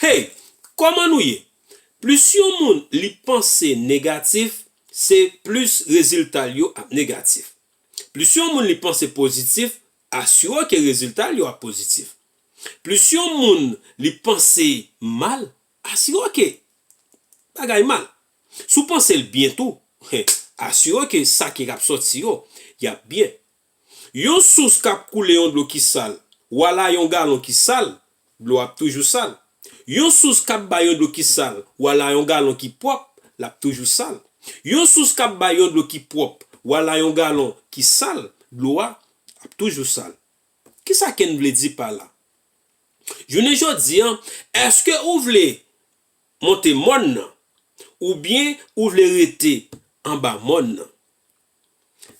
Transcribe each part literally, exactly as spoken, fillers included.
Hey, kòman nou ye? Plis yon moun li panse negatif, se plis rezilta l yo ap negatif. Plis yon moun li panse pozitif, asire w ke rezilta l yo ap pozitif. Plis yon moun li panse mal, asire w ke bagay mal. Si w panse l byen tou, asire w ke sa ki ap sòti yo, y ap byen. Yon sous k ap koule yon dlo ki sal, w al a yon galon ki sal, dlo a ap toujou sal. Yon sous k ap bay yon dlo ki sal, w al a yon galon ki pwòp, l ap toujou sal. Yon sous k ap bay yon dlo ki pwòp, w al a yon galon ki sal, dlo a ap toujou sal. Kisa ke n vle di pa la? Jounen jodi a, èske ou vle monte mòn nan, oubyen ou vle rete anba mòn nan?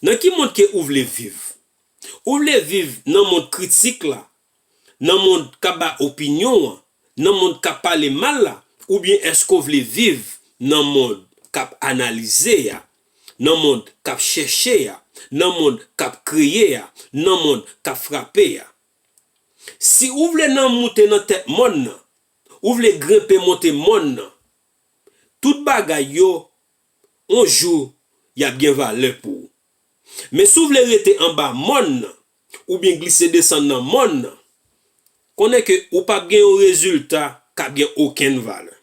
Nan ki mond ke ou vle viv? Ou vle viv nan mond kritik la, nan mond k ap bay opinyon an, nan mond k ap pale mal la, oubyen èske w vle viv nan mond k ap analize a, nan mond k ap chèche a, nan mond k ap kreye a, nan mond k ap frape a? Si ou vle nan moute nan tèt mòn nan, ou vle grenpe monte mòn nan, tout bagay yo, yon jou, y ap gen valè pou ou. Men si w vle rete anba mòn nan, oubyen glise desann nan mòn nan, konnen ke ou p ap gen yon rezilta k ap gen okenn valè.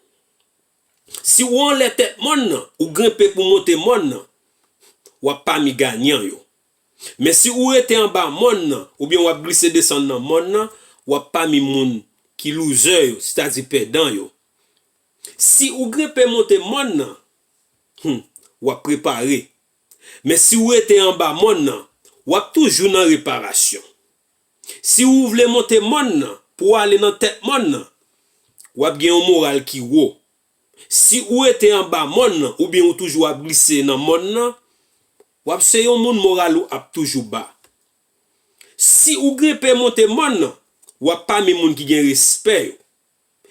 Si ou anlè tèt mòn nan, ou grenpe pou monte mòn nan, w ap pami ganyan yo. Men si ou rete anba mòn nan, oubyen w ap glise desann nan mòn nan, w ap pami moun ki loser yo, sètadi pèdan yo. Si ou grenpe monte mòn nan, hmm, w ap prepare. Men si ou rete anba mòn nan, w ap toujou nan reparasyon. Si ou vle monte mòn nan, pou w ale nan tèt mòn nan, w ap gen yon moral ki wo. Si ou rete anba mòn nan, oubyen ou toujou ap glise nan mòn nan, w ap se yon moun moral ou ap toujou ba. Si ou grenpe monte mòn nan, w ap pami moun ki gen respè yo.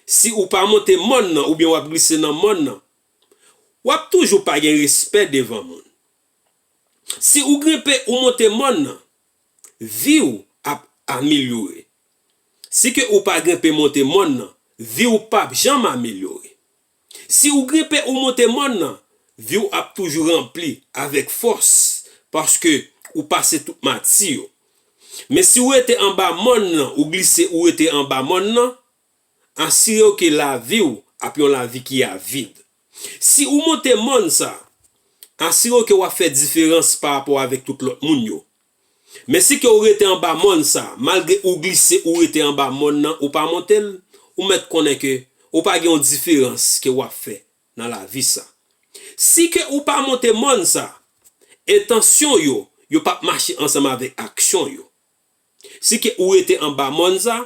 Si ou pa monte mòn nan, oubyen w ap glise nan mòn nan, w ap toujou pa gen respè devan moun. Si ou grenpe ou monte mòn nan, vi w ap amelyore. Si ke ou pa grenpe monte mòn nan, vi w p ap janm amelyore. Si ou grenpe ou monte mòn nan, vi w ap toujou ranpli avèk fòs, paske ou pase tout mati yo. Men si ou rete anba mòn nan, ou glise, ou rete anba mòn nan, asire w ke lavi w ap yon lavi ki avid. Si ou monte mòn sa, asire w ke w ap fè diferans pa rapò avèk tout lòt moun yo. Men si ke ou rete anba mòn sa, malgre ou glise, ou rete anba mòn nan, ou pa monte l, ou mèt konnen ke ou pa gen yon diferans ke w ap fè nan lavi sa. Si ke ou pa monte mòn sa, entansyon yo, yo p ap mache ansanm avèk aksyon yo. Si ke ou rete anba mòn sa,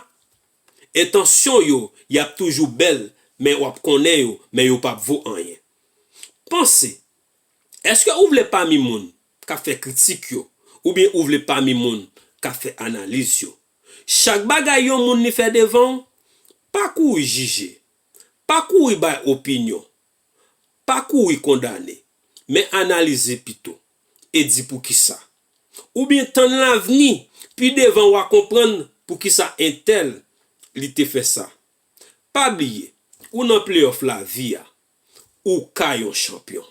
entansyon yo, y ap toujou bèl, men w ap konnen yo, men yo p ap vo anyen. Panse, èske ou vle pami moun k ap fè kritik yo, oubyen ou vle pami moun k ap fè analiz yo? Chak bagay yon moun li fè devan w, pa kouri jije, pa kouri bay opinyon, pa kouri kondane, men analize pito e di poukisa. Oubyen tann lavni, pi devan w a konprann poukisa entèl li te fè sa. Pa bliye, ou nan playoff lavi a, ou ka yon chanpyon.